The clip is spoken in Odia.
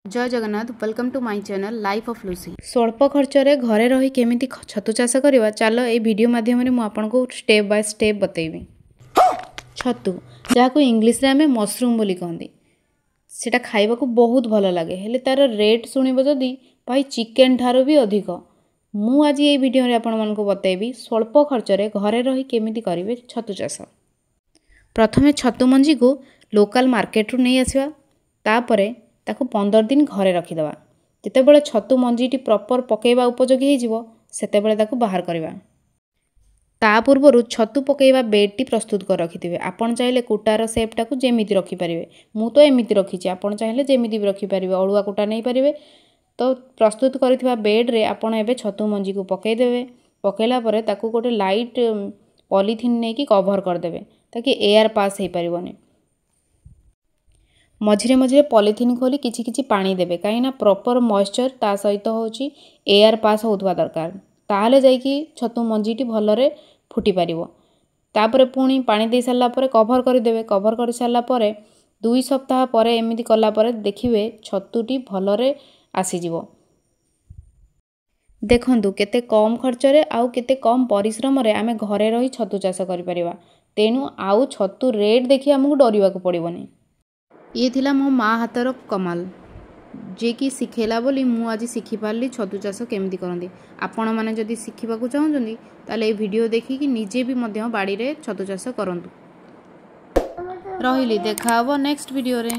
Jay Jagannath, welcome to my channel life of Lucy. ସ୍ୱଳ୍ପ ଖର୍ଚ୍ଚରେ ଘରେ ରହି କେମିତି ଛତୁ ଚାଷ କରିବା, ଚାଲ ଏଇ ଭିଡ଼ିଓ ମାଧ୍ୟମରେ ମୁଁ ଆପଣଙ୍କୁ ଷ୍ଟେପ୍ ବାଇ ଷ୍ଟେପ୍ ବତେଇବି। ଛତୁ, ଯାହାକୁ ଇଂଲିଶରେ ଆମେ ମସରୁମ୍ ବୋଲି କହନ୍ତି, ସେଇଟା ଖାଇବାକୁ ବହୁତ ଭଲ ଲାଗେ। ହେଲେ ତା'ର ରେଟ୍ ଶୁଣିବ ଯଦି ଭାଇ, ଚିକେନ୍ ଠାରୁ ବି ଅଧିକ। ମୁଁ ଆଜି ଏଇ ଭିଡ଼ିଓରେ ଆପଣମାନଙ୍କୁ ବତେଇବି ସ୍ୱଳ୍ପ ଖର୍ଚ୍ଚରେ ଘରେ ରହି କେମିତି କରିବେ ଛତୁ ଚାଷ। ପ୍ରଥମେ ଛତୁ ମଞ୍ଜିକୁ ଲୋକାଲ୍ ମାର୍କେଟରୁ ନେଇ ଆସିବା, ତାପରେ ତାକୁ 15 ଦିନ ଘରେ ରଖିଦେବା। ଯେତେବେଳେ ଛତୁ ମଞ୍ଜିଟି ପ୍ରପର୍ ପକାଇବା ଉପଯୋଗୀ ହେଇଯିବ, ସେତେବେଳେ ତାକୁ ବାହାର କରିବା। ତା ପୂର୍ବରୁ ଛତୁ ପକାଇବା ବେଡ଼୍ଟି ପ୍ରସ୍ତୁତ କରି ରଖିଥିବେ। ଆପଣ ଚାହିଁଲେ କୁଟାର ସେପ୍ଟାକୁ ଯେମିତି ରଖିପାରିବେ, ମୁଁ ତ ଏମିତି ରଖିଛି, ଆପଣ ଚାହିଁଲେ ଯେମିତି ବି ରଖିପାରିବେ, ଅଡ଼ୁଆ କୁଟା ନେଇପାରିବେ। ତ ପ୍ରସ୍ତୁତ କରିଥିବା ବେଡ଼୍ରେ ଆପଣ ଏବେ ଛତୁ ମଞ୍ଜିକୁ ପକାଇଦେବେ। ପକାଇଲା ପରେ ତାକୁ ଗୋଟେ ଲାଇଟ୍ ପଲିଥିନ୍ ନେଇକି କଭର୍ କରିଦେବେ, ତାକି ଏୟାର ପାସ୍ ହେଇପାରିବନି। ମଝିରେ ମଝିରେ ପଲିଥିନ୍ ଖୋଲି କିଛି କିଛି ପାଣି ଦେବେ, କାହିଁକିନା ପ୍ରପର୍ ମଏଶ୍ଚର୍ ତା ସହିତ ହେଉଛି ଏୟାର ପାସ୍ ହେଉଥିବା ଦରକାର, ତାହେଲେ ଯାଇକି ଛତୁ ମଞ୍ଜିଟି ଭଲରେ ଫୁଟି ପାରିବ। ତାପରେ ପୁଣି ପାଣି ଦେଇ ସାରିଲା ପରେ କଭର୍ କରିଦେବେ। କଭର୍ କରିସାରିଲା ପରେ 2 ସପ୍ତାହ ପରେ ଏମିତି କଲା ପରେ ଦେଖିବେ ଛତୁଟି ଭଲରେ ଆସିଯିବ। ଦେଖନ୍ତୁ କେତେ କମ୍ ଖର୍ଚ୍ଚରେ ଆଉ କେତେ କମ୍ ପରିଶ୍ରମରେ ଆମେ ଘରେ ରହି ଛତୁ ଚାଷ କରିପାରିବା। ତେଣୁ ଆଉ ଛତୁ ରେଟ୍ ଦେଖି ଆମକୁ ଡରିବାକୁ ପଡ଼ିବନି। ଇଏ ଥିଲା ମୋ ମା ହାତର କମାଲ, ଯିଏକି ଶିଖେଇଲା ବୋଲି ମୁଁ ଆଜି ଶିଖିପାରିଲି ଛତୁ ଚାଷ କେମିତି କରନ୍ତି। ଆପଣମାନେ ଯଦି ଶିଖିବାକୁ ଚାହୁଁଛନ୍ତି, ତାହେଲେ ଏଇ ଭିଡ଼ିଓ ଦେଖିକି ନିଜେ ବି ମଧ୍ୟ ବାଡ଼ିରେ ଛତୁ ଚାଷ କରନ୍ତୁ। ରହିଲି, ଦେଖା ହେବ ନେକ୍ସଟ ଭିଡ଼ିଓରେ।